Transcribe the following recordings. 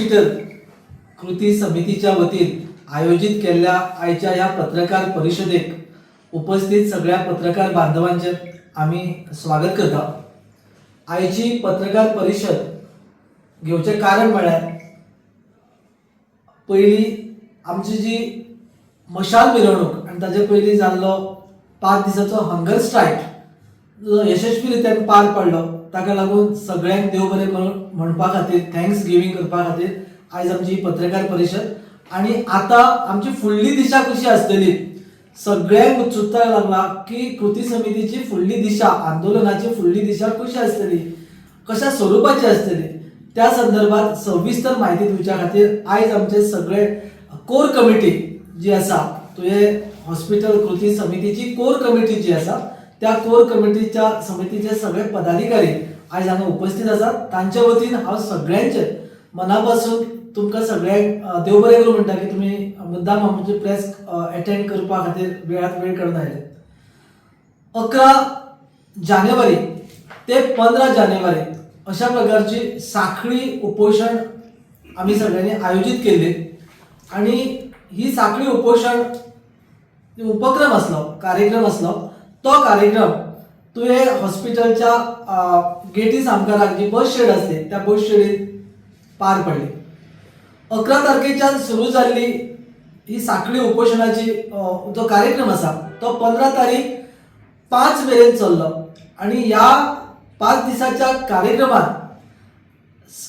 Hospital कृती समितीच्या वतीन आयोजित केल्ल्या आयच्या ह्या पत्रकार परिशदेक उपस्थित सगळ्या पत्रकार बांधवांचे आमी स्वागत करता. आयची पत्रकार परिशद घेवचें कारण म्हळ्यार पयली आमची जी मशाल मिरवणूक आनी ताजे पयलीं जाल्लो 5 दिसाचो हंगर स्ट्रायक जो यशस्वी रित्यान पार पडलो, ताका लागून सगळ्यांक देव बरें करूं म्हणपा खातीर, thanks giving करपा खातीर आयज आमची ही पत्रकार परिशद. आनी आतां आमची फुडली दिशा कशी आसतली, सगळ्यांक उत्सुकता लागला की कृती समितीची फुडली दिशा, आंदोलनाची फुडली दिशा कशी आसतली, कशा स्वरुपाची आसतली, त्या संदर्भात सविस्तर म्हायती दिवच्या खातीर आयज आमचे सगळे कोर कमिटी जी आसा, तुयें हॉस्पिटल कृती समितीची कोर कमिटी जी आसा, त्या कोर कमिटीच्या समितीचे सगळे पदाधिकारी आयज हांगा उपस्थित आसात. तांच्या वतीन हांव सगळ्यांचे मना पासून तुमकां सगळ्यांक देव बरें करूं म्हणटा की तुमी मुद्दाम आमची प्रेस एटेंड करपा खातीर वेळात वेळ काडून आयले. 11 जानेवारी ते 15 जानेवारी अशा प्रकारची साखळी उपोशण आमी सगळ्यांनी आयोजीत केल्ली आनी ही साखळी उपोशण उपक्रम आसलो, कार्यक्रम आसलो, तो कार्यक्रम तुवें हॉस्पिटलच्या गेटी सामकाराक जी बस शेड आसली, त्या बस शेडीत पार पडली. 11 तारखेच्यान सुरू जाल्ली ही साखळी उपोशणाची जो कार्यक्रम आसा, तो 15 तारीख 5 मेरेन चल्लो आनी ह्या 5 दिसाच्या कार्यक्रमात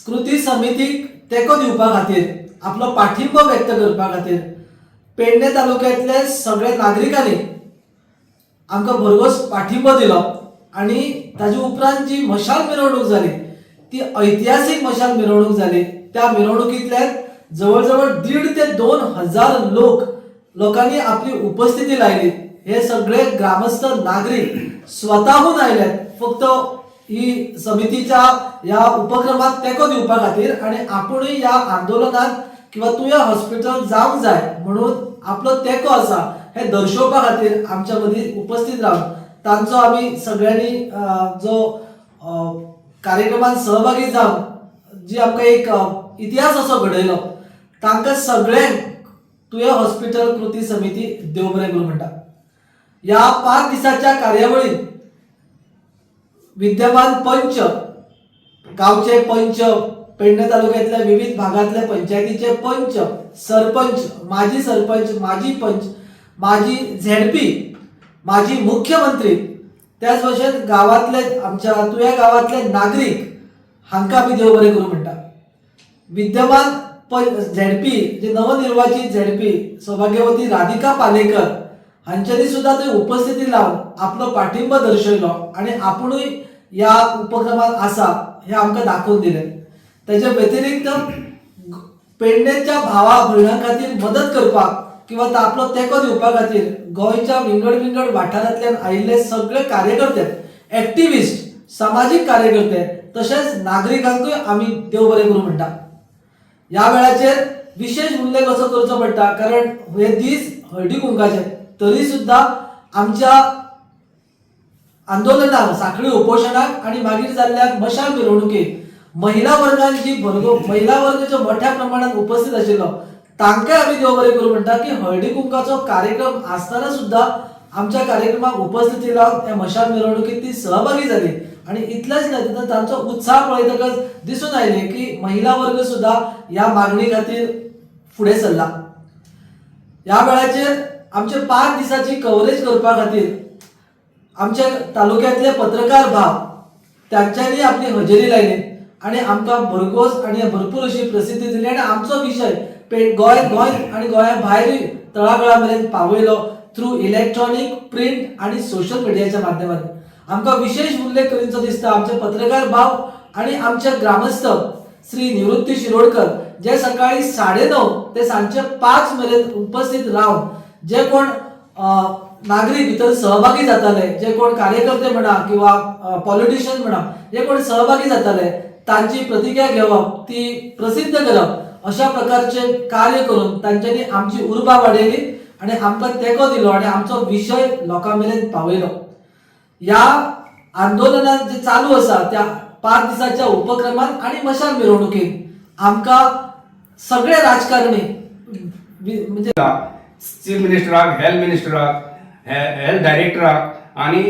कृती समितीक तेंको दिवपा खातीर, आपलो पाठिंबो व्यक्त करपा खातीर पेडणे तालुक्यांतले सगळे नागरिकांनी आमकां भरघोस पाठिंबो दिलो. आनी ताजे उपरांत जी मशाल मिरवणूक जाली, ती ऐतिहासीक मशाल मिरवणूक जाली. त्या मिरवणुकींतल्यान जवळ जवळ 1.5 ते 2 हजार लोकांनी आपली उपस्थिती लायली. हे सगळे ग्रामस्थ नागरीक स्वताहून आयल्यात, फक्त ही समितीच्या ह्या उपक्रमाक तेंको दिवपा खातीर आनी आपुणूय ह्या आंदोलनात किंवा तुया हॉस्पिटल जावंक जाय म्हणून आपलो तेंको आसा हे दर्शोवपा खातीर आमच्या मदीं उपस्थित रावन तांचो आमी सगळ्यांनी जो कार्यक्रमात सहभागी जावन जी आमकां एक इतिहास असो घडयलो, तांकां सगळ्यांक तुया हॉस्पिटल कृती समिती देव बरें करूं म्हणटा. ह्या 5 दिसाच्या कार्यावळीत विद्यमान पंच, गावचे पंच, पेडणे तालुक्यातल्या विविध भागातल्या पंचायतीचे पंच, सरपंच, माजी सरपंच, माजी पंच, माजी झेडपी, माजी मुख्यमंत्री, त्याच भशेन गावातले, आमच्या तुया गावातले नागरीक हांकां आमी देव बरें करूं म्हणटा. विद्यमान झेडपी, जे नवनिर्वाचित झेडपी सौभाग्यवती राधिका पालेकर हांच्यांनी सुद्धा थंय उपस्थिती लावन आपलो पाठिंबो दर्शयलो आनी आपुणूय ह्या उपक्रमात आसा हें आमकां दाखोवन दिलें. तेजे व्यतिरिक्त पेडणेच्या भावा भयणां खातीर मदत करपाक किंवा आपलो तेंको दिवपा खातीर गोंयच्या विंगड विंगड वाठारांतल्यान आयिल्ले सगळे कार्यकर्ते, एक्टिविस्ट, सामाजीक कार्यकर्ते तशेंच नागरिकांकूय आमी देव बरें करूं म्हणटा. ह्या वेळाचेर विशेष उल्लेख असो करचो पडटा, कारण हे दीस हळदी कुंकाचे, तरी सुद्दां आमच्या आंदोलनाक, साखळी उपोशणाक आनी मागीर जाल्ल्या मशाल मिरवणुकेक महिला वर्गान जी भरगो महिला वर्ग जो मोठ्या प्रमाणात उपस्थित आशिल्लो, तांकांय आमी देव बरें करूं म्हणटा की हळदी कुंकाचो कार्यक्रम आसतना सुद्दां आमच्या कार्यक्रमाक उपस्थिती लावन त्या मशाल मिरवणुकीत ती सहभागी जाली. आणि इतलेंच न्हय तर तांचो उत्साह पळयतकच दिसून आयलें की महिला वर्ग सुद्दां ह्या मागणी खातीर फुडें सरला. ह्या वेळाचेर आमचे 5 दिसाची कव्हरेज करपा खातीर आमच्या तालुक्यातले पत्रकार भाव, तांच्यांनी आपली हजेरी लायली आणि आमकां भरघोस आणि भरपूर अशी प्रसिद्धी दिली आणि आमचो विशय गोंय गोंय आणि गोंया भायरूय तळागाळा मेरेन पावयलो थ्रू इलेक्ट्रॉनीक, प्रिंट आणि सोशल मिडियाच्या माध्यमात. आमकां विशेष उल्लेख करीनचो दिसता आमचे पत्रकार भाव आणि आमचे ग्रामस्थ श्री निवृत्ती शिरोडकर, जे सकाळी 9:30 ते सांजचे 5 मेरेन उपस्थित रावन जे कोण नागरीक भितर सहभागी जाताले, जे कोण कार्यकर्ते म्हणा किंवा पॉलिटिशियन म्हणा, जे कोण सहभागी जाताले, तांची प्रतिक्रिया घेवप, ती प्रसिद्ध करप, अशा प्रकारचे कार्य करून तांच्यांनी आमची उर्बा वाडयली आणि आमकां तेंको दिलो आणि आमचो विशय लोकां मेरेन पावयलो. ह्या आंदोलनात जे चालू आसा, त्या 5 दिसाच्या उपक्रमात आणि मशाल मिरवणुकीत आमकां सगळे राजकारणी म्हणजे चीफ मिनिस्टराक, हेल्थ मिनिस्टराक, हेल्थ डायरेक्टराक आनी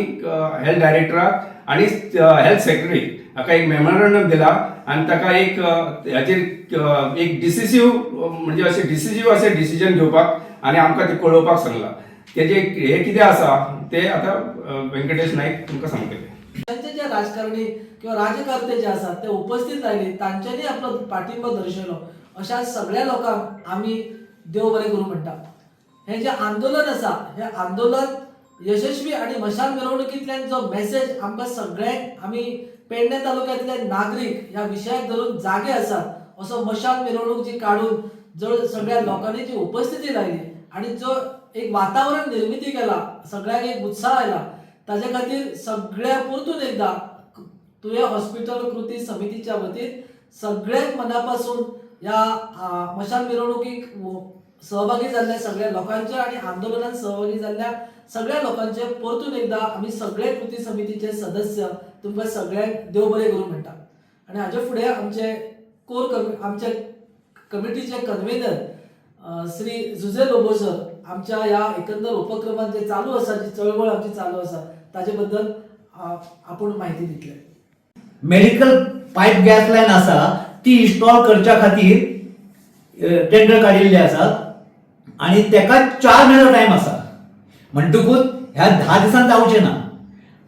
हेल्थ डायरेक्टराक आनी हेल्थ सेक्रेटरी हाका एक मेमोरंडम दिला आनी ताका एक हाचेर एक डिसिसीव, म्हणजे अशें डिसिसीव अशें डिसिजन घेवपाक आनी आमकां तें कळोवपाक सांगलां. तेजें हें कितें आसा तें आतां व्यंकटेश नायक तुमकां सांगतले. तांचे जे राजकारणी किंवा राजकर्ते जे आसात ते उपस्थित राहिले, तांच्यांनी आपलो पाठिंबो दर्शयलो. अशा सगळ्या लोकांक आमी देव बरें करूं म्हणटा. हें जें आंदोलन आसा हें आंदोलन यशस्वी आनी मशाल मिरवणुकींतल्यान जो मेसेज आमकां सगळ्यांक, आमी पेडणे तालुक्यांतले नागरीक ह्या विशयाक धरून जागे आसात असो मशाल मिरवणूक जी काडून जर सगळ्या लोकांनी जी उपस्थिती लायली आनी जो एक वातावरण निर्मिती केला, सगळ्यांक एक उत्साह आयला, ताजे खातीर सगळ्या परतून एकदा तुयें हॉस्पिटल कृती समितीच्या वतीन सगळ्यांक मनापासून ह्या मशाल मिरवणुकीक सहभागी जाल्ल्या सगळ्या लोकांचे आणि आंदोलनात सहभागी जाल्ल्या सगळ्या लोकांचे परतून एकदा आमी सगळे कृती समितीचे सदस्य तुमकां सगळ्यांक देव बरें करूं म्हणटा. आनी हाजे फुडें आमचे कोर कमी आमचे कमिटीचे कन्व्हेनर श्री जुझे लोबो सर आमच्या ह्या एकंदर उपक्रमात जे चालू आसा, जी चळवळ आमची चालू आसा ताजे बद्दल आपूण म्हायती दितले. मेडिकल पायप गॅस लायन आसा ती इन्स्टॉल करच्या खातीर टेंडर काडिल्ले आसा आनी तेका 4 म्हयनो टायम आसा. म्हणटकूच ह्या 10 दिसान जावचें ना.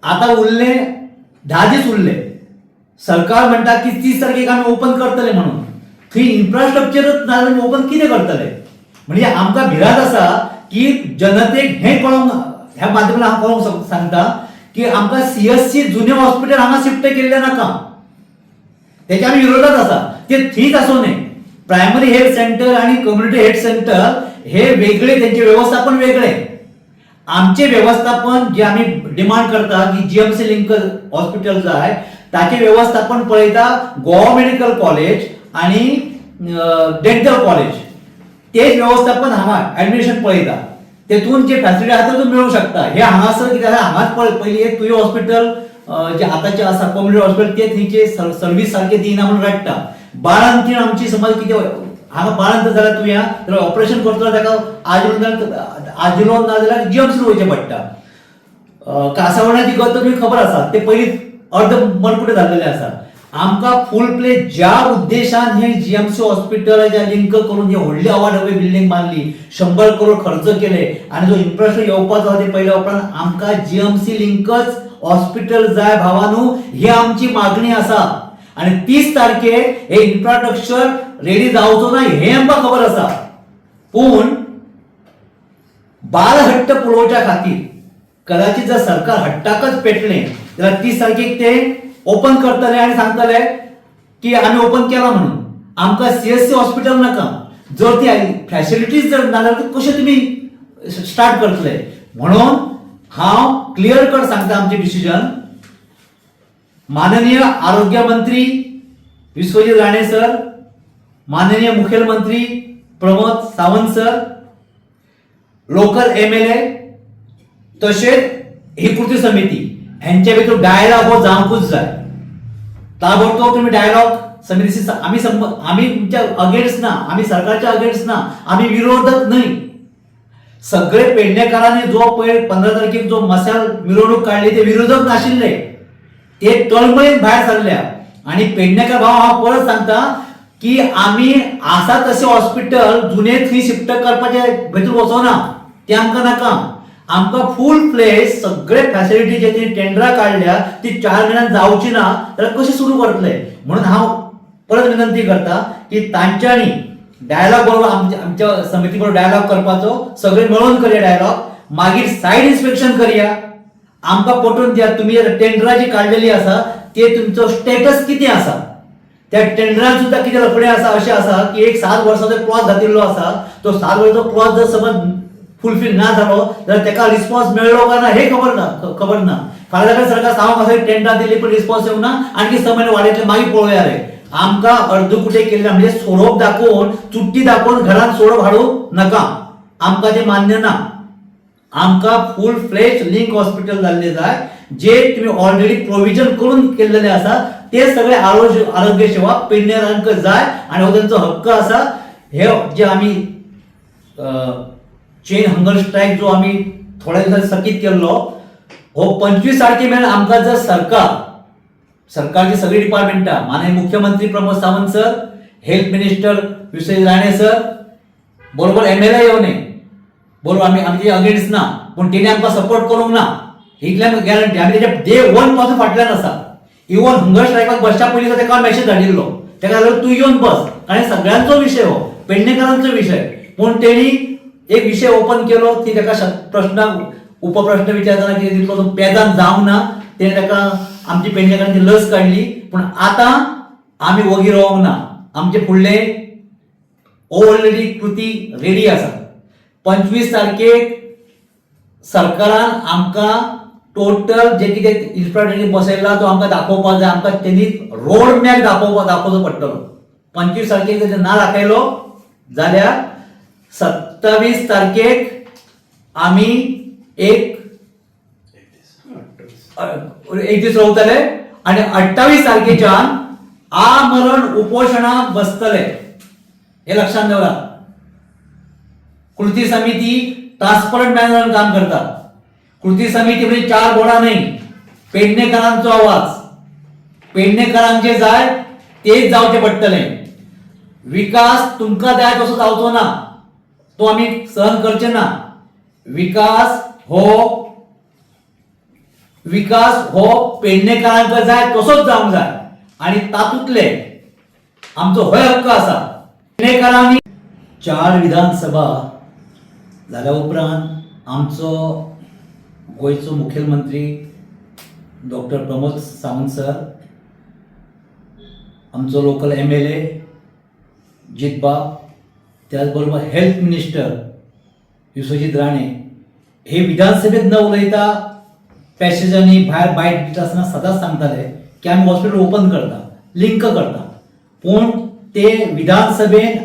आतां उरले 10 दीस उरले. सरकार म्हणटा की 30 तारखेक आमी ओपन करतले म्हणून. थंय इन्फ्रास्ट्रक्चरच ना जाल्यार ओपन कितें करतले? म्हणजे आमकां भिरांत आसा की जनतेक हें कळोंक ह्या माध्यमांतल्यान हांव कळोंक सांगता की आमकां सीएससी जुने हॉस्पिटल हांगा शिफ्ट केल्लें नाका, तेच्या आमी विरोधात आसा. ते थंयच आसूं न्हय. प्रायमरी हेल्थ सेंटर आनी कम्युनिटी हेल्थ सेंटर हे वेगळे, तेंचे वेवस्थापन वेगळे. आमचे वेवस्थापन जे आमी डिमांड करता की जीएमसी लिंक हॉस्पिटल जाय, ताचे वेवस्थापन पळयता गोवा मेडिकल कॉलेज आनी डेंटल कॉलेज, तेच वेवस्थापन हांगा ऍडमिशन पळयता. तेतून जे फॅसिलिटी आसा त्यो मेळूंक शकता. हे हांगासर कितें आसा, हांगाच पळय पयलीं हे तुयें हॉस्पिटल जे आतांचे आसा कम्युनिटी हॉस्पिटल ते थंयचे सर्वीस सारके दिना म्हणून रडटा. बाळंतीण आमची समज कितें हांगा बाळंत जाल्यार तुवें जाल्यार ऑपरेशन करतलो ताका आजिलोन आजिलोन ना जाल्यार जीएमसीन वयचें पडटा. कासावणाची गत तुमी खबर आसा, ते पयलीं अर्द मरकुटे जाल्लेले आसा. आमकां फूल प्ले ज्या उद्देशान हे जीएमसी हॉस्पिटलाच्या लिंक करून जे व्हडली अवाढव्य बिल्डींग बांदली, 100 करोड खर्च केले आनी जो इन्फ्रास्ट्रक्चर येवपाचो आसा ते पयल्या उपरांत आमकां जीएमसी लिंकच हॉस्पिटल जाय भावानू, ही आमची मागणी आसा. आनी 30 तारखेक हे इन्फ्रास्ट्रक्चर रेडी जावचो ना हें आमकां खबर आसा, पूण बालहट्ट पुरोवच्या खातीर कदाचित जर सरकार हट्टाकच पेटलें जाल्यार 30 तारखेक ते ओपन करतले आनी सांगतले की आमी ओपन केला म्हणून. आमकां सीएससी हॉस्पिटल नाका. जर ती फॅसिलिटीज जर ना जाल्यार कशें तुमी स्टार्ट करतले? म्हणून हांव क्लियर कट सांगता आमचें डिसिजन. माननीय आरोग्य मंत्री विश्वजीत राणे सर, माननीय मुखेलमंत्री Pramod Sawant sir, local MLA, तशेंच ही कृती समिती हेंच्या भितर डायलॉग हो जावंकूच जाय. ताबडतोब तुम्ही डायलॉग समितीशी आमी आमी तुमच्या अगेन्स्ट ना, आमी सरकारच्या अगेन्स्ट ना, आमी विरोधक न्हय. सगळे पेडणेकारांनी जो पयर 15 तारखेक जो मशाल मिरवणूक काडली ते विरोधक नाशिल्ले, ते तळमळीन भायर सरल्या. आनी पेडणेकार भाव हांव परत सांगता की आमी आसा तशें हॉस्पिटल जुने थंय शिफ्ट करपाचे भितर वचोना, ते आमकां नाका. आमकां फूल प्लेस सगळे फॅसिलिटी जे ती टेंडरां काडल्या ती 4 म्हयन्यान जावची ना जाल्यार कशें सुरू करतले? म्हणून हांव परत विनंती करता की तांच्यांनी डायलॉग बरोबर आमच्या समिती बरोबर डायलॉग करपाचो, सगळे मेळून करया डायलॉग, मागीर सायड इन्स्पेक्शन करया. आमकां पटोवन दिया तुमी टेंडरां जी काडलेली आसा ते तुमचो स्टेटस कितें आसा, त्या टेंडरान सुद्दां कितें लफडें आसा. अशें आसा की एक 7 वर्साचो क्लॉज घातिल्लो आसा, तो 7 वर्साचो क्लॉज जर समज फुलफील ना जालो जाल्यार ताका रिस्पॉन्स मेळ्ळो काय ना हें खबर ना. फाल्यां जाल्यार सरकार सांगूंक आसा टेंडरां दिली पण रिस्पॉन्स येवंक ना, आणखी 6 म्हयने वाडयतले, मागीर पळोवया रे. आमकां अर्दकुटे केल्ले म्हणजे सोरोप दाखोवन, चुट्टी दाखोवन घरात सोरोप हाडूं नाका, आमकां तें मान्य ना. आमकां फूल फ्लेज लिंक हॉस्पिटल जाल्लें जाय, जे तुमी ऑलरेडी प्रोविजन करून केल्लेले आसा ते सगळे आरोग्य सेवा पेडणेरांक जाय आनी हो तेंचो हक्क आसा. हे जे आमी चेन हंगर स्ट्रायक जो आमी थोड्या दिसांनी स्थगीत केल्लो हो 25 तारखे मेरेन आमकां जर सरकारची सगळी डिपार्टमेंटां, माननीय मुख्यमंत्री Pramod Sawant sir, health minister Vishwajit Rane sir, बरोबर एमएलए येवने, बरोबर आमी आमचे अगेन्स्ट ना, पूण तेणी आमकां सपोर्ट करूंक ना इतल्यान गॅरंटी. आमी तेच्या डे वन पासून फाटल्यान आसा. इवन हंगर स्ट्रायकाक बसच्या पयलीं तेका मॅसेज धाडिल्लो, तेका सांगलो तूं येवन बस, कारण सगळ्यांचो विशय हो, पेडणेकारांचो विशय. पूण तेणी एक विशय ओपन केलो की तेका प्रश्नाक उपप्रश्न विचारतना कितें तितलो तो पेजान जावंक ना, तेणे तेका आमची पेडणेकारांची लस काडली. पूण आतां आमी वगी रावंक ना, आमचे फुडले ऑलरेडी कृती रेडी आसा. 25 तारखेक सरकारान आमकां टोटल जे कितें इन्फ्रास्ट्रक्चर बसयला तो आमकां दाखोवपाक जाय, आमकां तेणी रोड मॅप दाखोवचो पडटलो. 25 तारखेक जर ना दाखयलो जाल्यार 27 तारखेक आमी एक एक दीस रावतले आनी 28 तारखेच्यान आमरण उपोशणाक बसतले, हे लक्षात दवरा. कृती समिती ट्रान्सपरंट मॅनरान काम करता. कृती समिती म्हणजे 4 बोर्डां न्हय, पेडणेकारांचो आवाज, पेडणेकारांक जे जाय तेच जावचें पडटलें. विकास तुमकां जाय तसो जावचो ना, तो आमी सहन करचे ना. विकास हो पेडणेकारांक जाय तसोच जावंक जाय आनी तातूंतले आमचो होय हक्क आसा. पेडणेकारांनी 4 विधानसभा जाल्या उपरांत आमचो गोंयचो मुखेलमंत्री डॉक्टर प्रमोद सावंत सर, आमचो लोकल एमएलए जितबाब, त्याच बरोबर हेल्थ मिनिस्टर विश्वजीत राणे हे विधानसभेत न उलयता पॅसेजांनी भायर बायट दिता आसतना सदांच सांगताले की आमी हॉस्पिटल ओपन करता, लिंक करता. पूण ते विधानसभेन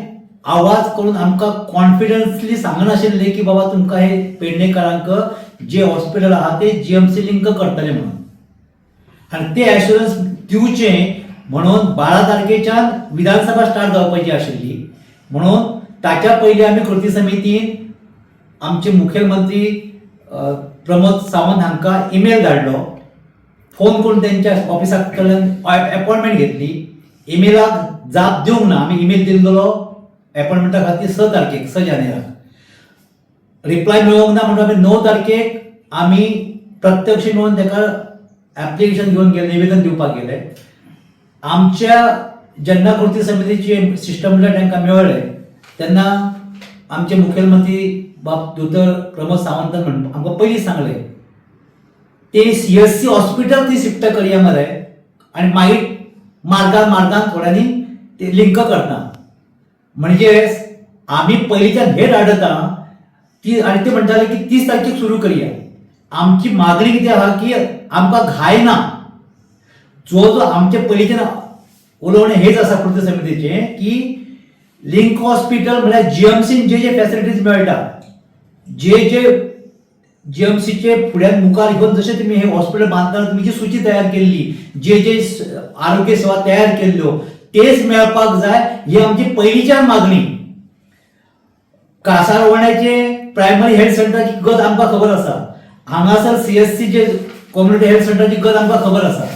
आवाज करून आमकां कॉन्फिडन्सली सांगनाशिल्ले की बाबा तुमकां हे पेडणेकारांक जे हॉस्पिटल आहा ते जीएमसी लिंक करतले म्हणून. आनी ते एश्युरन्स दिवचें म्हणून 12 तारखेच्यान विधानसभा स्टार्ट जावपाची आशिल्ली, म्हणून ताच्या पयलीं आमी कृती समितीन आमचे मुखेलमंत्री प्रमोद सावंत हांकां ईमेल धाडलो, फोन करून तेंच्या ऑफिसा कडल्यान एपॉयंटमेंट घेतली. ईमेलाक जाप दिवंक ना. आमी ईमेल दिल्लो एपॉयंटमेंटा खातीर 6 तारखेक, 6 जानेराक, रिप्लाय मेळोंक ना. म्हणून आमी 9 तारखेक आमी प्रत्यक्ष मेळून ताका एप्लिकेशन घेवन गेले, निवेदन दिवपाक गेले. आमच्या जेन्ना कृती समितीची सिस्टम तांकां मेळ्ळे तेन्ना आमचे मुखेलमंत्री बाब दोतोर प्रमोद सावंतान म्हण आमकां पयलीं सांगलें, ते सीएससी हॉस्पिटल ती शिफ्ट करया मरे आनी मागीर मार्गान मार्गान थोड्यांनी ते लिंक करता. म्हणजे आमी पयलींच्यान हे धाडता ती, आनी ते म्हणटाले की 30 तारखेक सुरू करया. आमची मागणी कितें आहा की आमकां घाय ना, जो जो आमचे पयलींच्यान उलोवणें हेच आसा कृती समितीचें की लिंक हॉस्पिटल म्हळ्यार जीएमसीन जे जे फॅसिलिटीज मेळटा, जे जे जीएमसीचे फुड्यान मुखार घेवन जशें तुमी हे हॉस्पिटल बांदतना तुमी जी सुची तयार केल्ली, जे जे आरोग्य सेवा तयार केल्ल्यो तेच मेळपाक जाय, ही आमची पयलींच्यान मागणी. कासारवर्ण्याचे प्रायमरी हेल्थ सेंटराची गत आमकां खबर आसा, हांगासर सीएससी जे कम्युनिटी हेल्थ सेंटराची गत आमकां खबर आसा.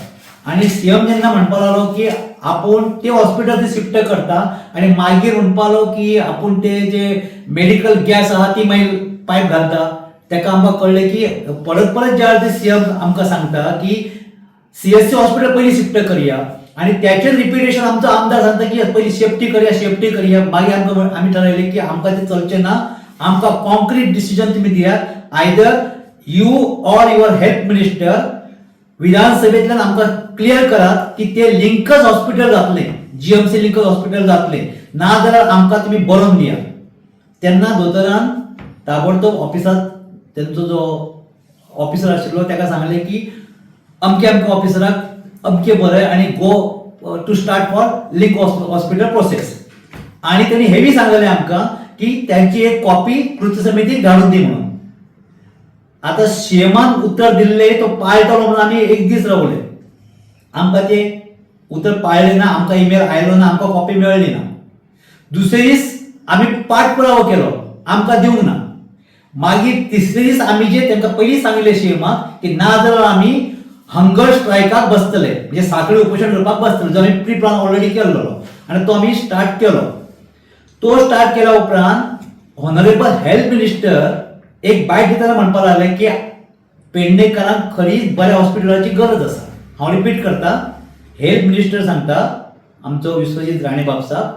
आनी सीएम जेन्ना म्हणपाक लागलो की आपूण ते हॉस्पिटल ते शिफ्ट करता आनी मागीर म्हणपाक लागलो की आपूण ते जे मेडिकल गॅस आहा ती मागीर पायप घालता, तेका आमकां कळ्ळें की परत परत ज्या वेळार सीएम आमकां सांगता की सीएससी हॉस्पिटल पयलीं शिफ्ट करया आनी त्याचेर रिपिटेशन आमचो आमदार सांगता की पयलीं सेफ्टी करया, सेफ्टी करया, मागीर आमकां आमी ठरयलें की आमकां तें चलचें ना. आमकां कॉन्क्रीट डिसिजन तुमी दियात, either you or your health minister विधानसभेंतल्यान आमकां क्लियर करात की ते लिंकच हॉस्पिटल जातलें, जीएमसी लिंकच हॉस्पिटल जातलें, ना जाल्यार आमकां तुमी बरोवन दियात. तेन्ना दोतोरान ताबडतोब ऑफिसांत तेंचो जो ऑफिसर आशिल्लो ताका सांगलें की अमके अमके ऑफिसराक अमके बरय आनी go to start for link hospital process. आनी तेणी हेंवूय सांगलेलें आमकां की तांची एक कॉपी कृती समितीक धाडून दी म्हणून. आतां सीएमान उतर दिल्लें तो पाळटलो म्हणून आमी एक दीस रावले. आमकां ते उतर पाळ्ळें ना, आमकां ईमेल आयलो ना, आमकां कॉपी मेळ्ळी ना. दुसरे दीस आमी पाठपुरावो केलो, आमकां दिवंक ना. मागीर तिसरे दीस आमी जे तांकां पयलीं सांगिल्लें सीएमाक की ना जाल्यार आमी हंगर स्ट्रायकाक बसतले, म्हणजे साखळी उपोशण करपाक बसतले, जो आमी प्री प्लान ऑलरेडी केल्लो आनी तो आमी स्टार्ट केलो. तो स्टार्ट केल्या उपरांत ऑनरेबल हेल्थ मिनिस्टर एक बायट दितना म्हणपाक लागले की पेडणेकारांक खरीच बऱ्या हॉस्पिटलाची गरज आसा. हांव रिपीट करता, हेल्थ मिनिस्टर सांगता आमचो विश्वजीत राणे बाबसाब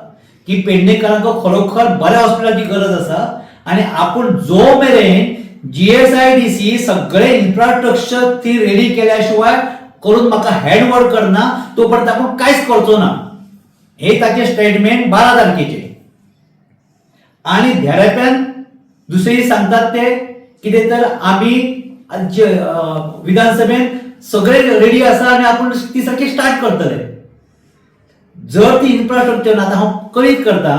की पेडणेकारांक खरोखर बऱ्या हॉस्पिटलाची गरज आसा आनी आपूण जो मेरेन जीएसआयडीसी सगळे इन्फ्रास्ट्रक्चर ती रेडी केल्या शिवाय करून म्हाका हँड ओवर करना तो पर्यंत आपूण कांयच करचो ना. हे ताचे स्टेटमेंट 12 तारखेचे. आणि धेंड्याप्यान दुसरे सांगतात ते कितें तर आमी जे विधानसभेन सगळे रेडी आसा आनी आपूण ती सारकी स्टार्ट करतले. जर ती इन्फ्रास्ट्रक्चर ना, आतां हांव कळीत करता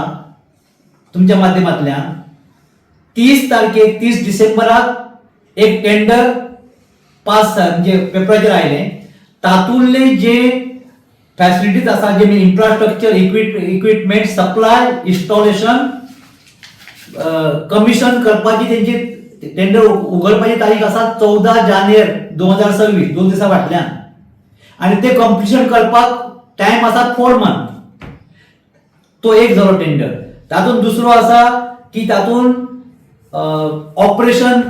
तुमच्या माध्यमांतल्यान, 30 तारखेक, 30 डिसेंबराक एक टेंडर पास म्हणजे पेपराचेर आयलें. तातूंतले जे फॅसिलिटीज आसा, जे infrastructure, equipment supply, installation, commission करपाची तेंची टेंडर उगडपाची तारीख आसा 14 जानेर 2026, 2 दिसां फाटल्यान, आनी ते कंप्लिशन करपाक टायम आसा 4 मंथ. तो एक जालो टेंडर. तातूंत दुसरो आसा की तातूंत ऑपरेशन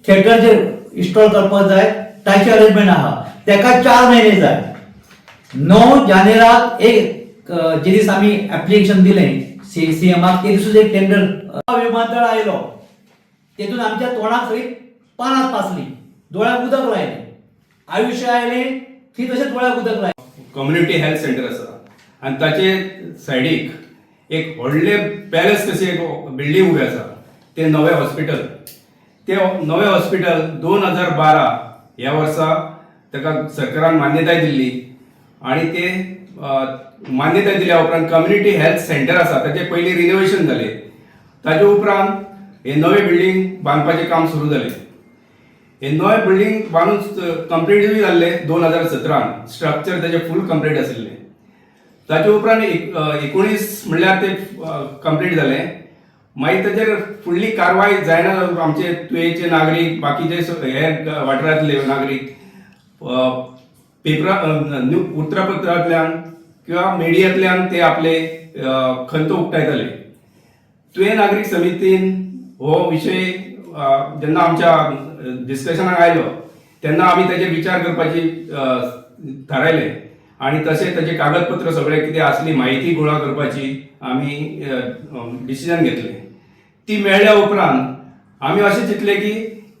थिएटर जे इन्स्टॉल करपाक जाय ताचे अरेंजमेंट आहा, तेका 4 म्हयने जाय. 9 जानेराक एक जे दीस आमी एप्लिकेशन दिलें सी सीएमाक, ते दिसूच एक टेंडर विमानतळ आयलो. तेतून आमच्या तोंडाक सगळीं पानां पासली, दोळ्याक उदक लायलें, आयुश्य आयलें थंय तशें दोळ्याक उदक लायलें. कम्युनिटी हेल्थ सेंटर आसा आनी ताचे सायडीक एक व्हडलें पॅलेस कशी एक बिल्डींग उबें आसा, तें नवें हॉस्पिटल. तें नवें हॉस्पिटल 2012 ह्या वर्सा ताका सरकारान मान्यताय दिल्ली आनी ते मान्यताय दिल्या उपरांत कम्युनिटी हेल्थ सेंटर आसा ताचें पयलीं रिनोवेशन जालें. ताजे उपरांत हें नवें बिल्डींग बांदपाचें काम सुरू जालें. हे नवें बिल्डींग बांदून कंप्लीटूय जाल्लें 2017न, स्ट्रक्चर ताजें फूल कंप्लीट आशिल्लें. ताजे उपरांत 19 म्हणल्यार ते कंप्लीट जालें. मागीर ताजेर फुडली कारवाय जायना. आमचे तुयेचे नागरीक, बाकीचे हेर वाठारांतले नागरीक पेपरा वृत्तपत्रांतल्यान किंवा मिडियांतल्यान ते आपले खंत उक्तायताले. तुयें नागरीक समितीन हो विशय जेन्ना आमच्या डिस्कशनाक आयलो तेन्ना आमी ताजेर विचार करपाची थारायलें आनी तशें ताजे कागदपत्र सगळे कितें आसली म्हायती गोळा करपाची आमी डिसिजन घेतलें. ती मेळ्ळ्या उपरांत आमी अशें चिंतलें की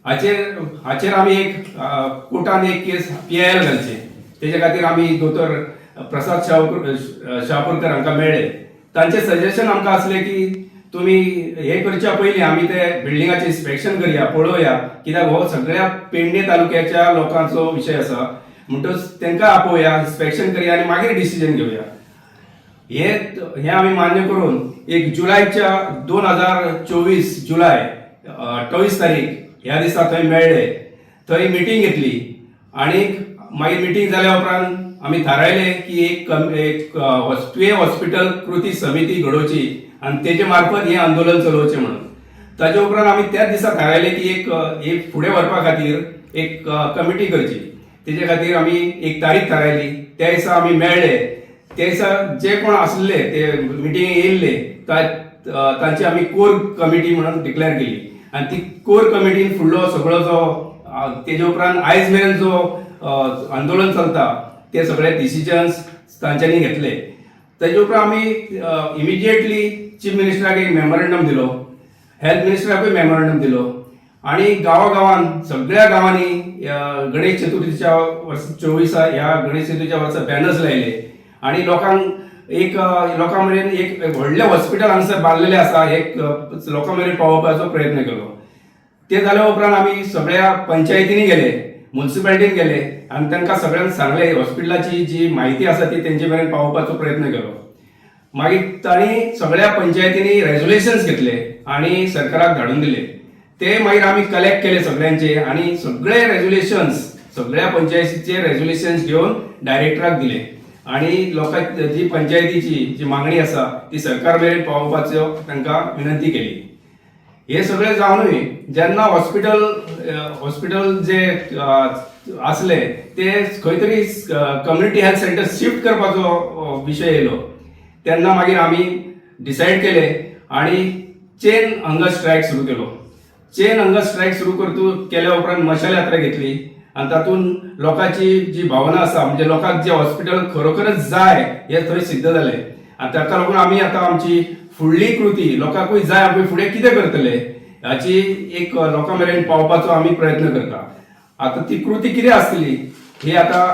हाचेर आमी एक कोर्टान एक केस पीआयएल घालचें. तेजे खातीर आमी दोतोर प्रसाद शहापूरकर हांकां मेळ्ळे. तांचें सजेशन आमकां आसलें की तुमी हे करच्या पयलीं आमी ते बिल्डिंगाचें इन्स्पेक्शन करया, पळोवया, कित्याक हो सगळ्या पेडणे तालुक्याच्या लोकांचो विशय आसा, म्हणटच तांकां आपोवया, इन्स्पेक्शन करया आनी मागीर डिसिजन घेवया. हे हे आमी मान्य करून एक जुलायच्या 2024 जुलाय 28 तारीख ह्या दिसा थंय मेळ्ळे, थंय मिटींग घेतली आनी मागीर मिटींग जाल्या उपरांत आमी थारायलें की एक तुयें हॉस्पिटल कृती समिती घडोवची आनी तेजे मार्फत हें आंदोलन चलोवचें म्हणून. ताजे उपरांत आमी त्याच दिसा थारायलें की एक फुडें व्हरपा खातीर एक कमिटी करची. तेजे खातीर आमी एक तारीख थारायली. त्या दिसा आमी मेळ्ळे. त्या दिसा जे कोण आसले ते मिटिंगेक येयल्ले तांची आमी कोर कमिटी म्हणून डिक्लेअर केली आनी ती कोर कमिटीन फुडलो सगळो जो तेजे उपरांत आयज मेरेन जो आंदोलन चलता ते सगळे डिसिजन्स तांच्यांनी घेतले. तेजे उपरांत आमी इमिजिएटली चीफ मिनिस्टराक एक मेमोरंडम दिलो, हेल्थ मिनिस्टराकूय मेमोरंडम दिलो आनी गांवागांवान सगळ्या गांवांनी गणेश चतुर्थीच्या वर्स 24 ह्या गणेश चतुर्थीच्या वर्सा बॅनर्स लायले आनी लोकांक एक लोकां मेरेन एक एक व्हडलें हॉस्पिटल हांगासर बांदलेलें आसा हे लोकां मेरेन पावोवपाचो प्रयत्न केलो. ते जाल्या उपरांत आमी सगळ्या पंचायतींनी गेले, मुन्सिपालिटीन गेले आनी तांकां सगळ्यांक सांगलें, हॉस्पिटलाची जी म्हायती आसा ती तेंचे मेरेन पावोवपाचो प्रयत्न केलो. मागीर तांणी सगळ्या पंचायतींनी रेजोल्युशन्स घेतले आनी सरकाराक धाडून दिले. ते मागीर आमी कलेक्ट केले सगळ्यांचे आनी सगळे रेजोल्युशन्स, सगळ्या पंचायतीचे रेजोल्युशन्स घेवन डायरेक्टराक दिले. आनी लोकांक जी पंचायतीची जी मागणी आसा ती सरकार मेरेन पावोवपाचो तांकां विनंती केली. हे सगळे जावनूय जेन्ना हॉस्पिटल हॉस्पिटल जे आसले ते खंय तरी कम्युनिटी हेल्थ सेंटर शिफ्ट करपाचो विशय येयलो तेन्ना मागीर आमी डिसायड केले आनी चेन हंगर स्ट्रायक सुरू केलो. चेन हंगर स्ट्रायक सुरू करतू केल्या उपरांत मशाल यात्रा घेतली आनी तातूंत लोकांची जी भावना आसा, म्हणजे लोकांक जे हॉस्पिटल खरोखरच जाय हें थंय सिद्ध जालें. आनी ताका लागून आमी आतां आमची फुडली कृती लोकांकूय जाय, आमी फुडें कितें करतले हाची एक लोकां मेरेन पावपाचो आमी प्रयत्न करता. आतां ती कृती कितें आसतली ही आतां